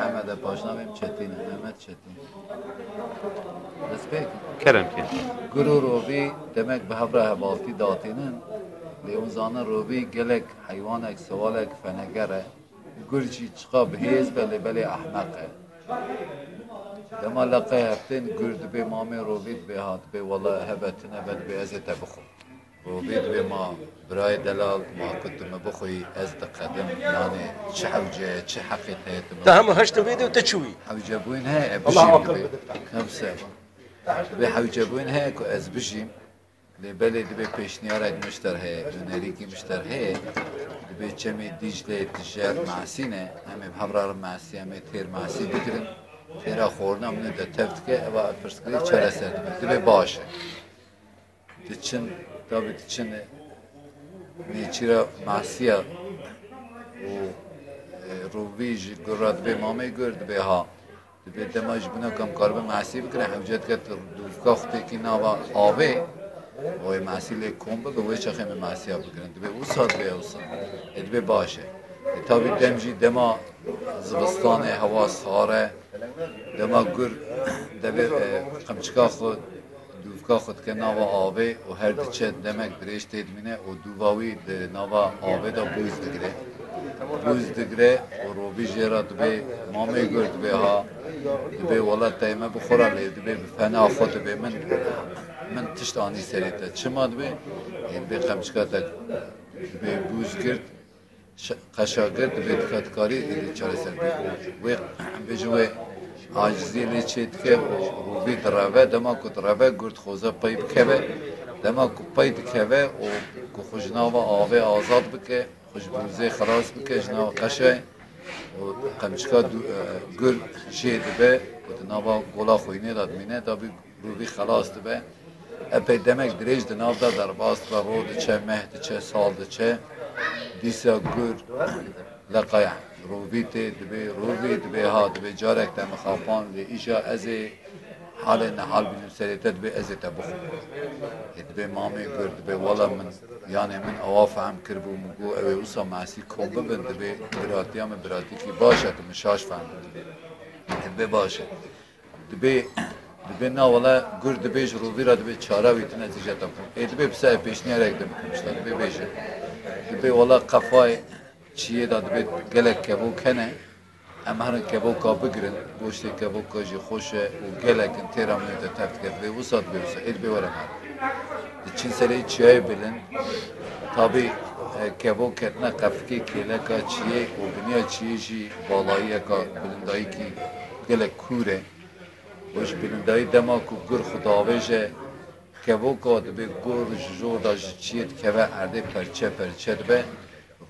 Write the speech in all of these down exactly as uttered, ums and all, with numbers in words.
Mehmet e, paşnavê min Çetîn e, Mehmet Çetîn. Destpêk. Kerem ki. Gur û rovî demek bi hev re hevaltî datînin. Lê hûn zanin rovî gelek heywanek, sewalek feneger e. Gur jî çiqa bi hêz be lê belê ehmeq e. Dema leqê heftên gur dibê mamê rovî dibê ha dibê wele hebe tune be dibê ez ê te bixwim. Rovî dibê ma birayê delal ma ku tu min bixwî ez diqedim, yanê çi hewce ye, çi heqê te ye tu min Te hema heştin vê de û te çûyî. Hewcebûyîn heye, e, Allah bijîm akıl dibê. Hemse. Dibê hewcebûyîn heye ku ez bijîm. Lê belê dibê pêşniyarek mişter heye, hunerîkî mişter heye. Dibê çemê Dîclê tije mesî ne, em ê bi hev re mesî, em ê têr mesî bigirin. Têra xorina min de tev dike, eva pirsgirêk çareser dibe. Dibê baş e. Diçin, tabî diçin nêçîra masiya û, e, rovî ji gur re dibê mamê gur, dibê ha. Dibê dema ji bîna ku em karibin masî bikirin, hewce dike tu dûvka xwe têkî nava avê, wê masî lê kom bibe, wê çaxê min masiya bikirin. Dibê wisa dibê wisa. E, dibê baş e. E, tabî dem jî dema zivistanê hewa sar e, dema gur devê, e, qimçika xwe dûvka xwe dike nava avê û her diçe demek dirêj tê dimîne û dûva wî di nava avê de bûz digire. Bûz digire û rovî jê re dibê mamê gur dibê ha, dibê wela teyme bi xwe re lê dibê bi fena xwe dibê min, min tişt anî serê te. Çima dibê? Ê dibê qemçika te dibê bûz girt, Ş-, qeşagir dibê dika dikarî êdî çareser bî. Wê, em bêjin wê aciziyê lê çê dike û rovî direve, dema ku direve gur dixwaze pey bikeve, dema ku pey dikeve û ku xwe ji nava avê azad bike, xwe ji bûzê xelas bike, ji nava qeşê û qemçika du-, e, gur jê dibe û di nava gola xwînê de dimîne, tabî Rovî xelas dibe. Epey demek dirêj di nav de derbas dibe, ro diçe, meh diçe, sal diçe. Dîsa gur leqaya rovî tê, dibê rovî, dibê ha, dibê carek te mixapan, lê îja ez ê halê nehal bînim serê te, dibê ez ê te bixwim. Ê dibê mamê gur, dibê wela min, yanê min awa fehm kiribû, min got ew ê wisa mesî kom bibin, dibê biratiya min biratîkî baş e, tu min şaş fehm dibî. Ê dibê baş e. Dibê, dibê na wele gur dibê ji rovî re dibê çara wî tune zî jeta xwe. Ê dibê bi se pêşniyarek de bikim işte, dibê bêje. Dibê wele qefayê çiyê de dibê gelek kevok hene. Em herin kevoka bigirin, goştê kevoka jî xweş e û gelek in têra min de tev dike. Dibê wisa dibê wisa. Ê dibê were me. Diçin serê çiyayê bilind. Tabî, e, kevok ketine qefkê kêleka çiyê û biniya çiyê jî balayiyeka bilindayîkî gelek kûr e. Û ji bilindayî dema ku gur xwe davêje, kevoka dibê gur ji jor de ji çiyê dikeve erdê perçe perçe dibe.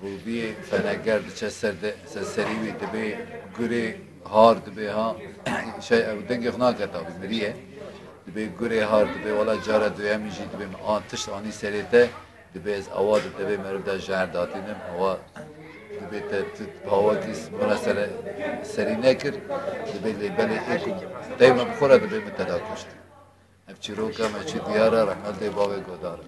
Roviyê feneger diçe ser de, ser serî wî dibê gurê har dibê ha. Şey, ew dengê xwe nake tabî, mirî ye. Dibê gurê har dibê, wela cara duyemî jî dibê min an tişt anî serê te. Dibê ez awa di devê meriv de jehr datînim, awa dibê te tu hawakî buna sere serî nekir, dibê lê belê ê ku deyme bi xwe re dibê min te da kuşt. Ev çîroka me çi diyar e, rehmetê bavê godar.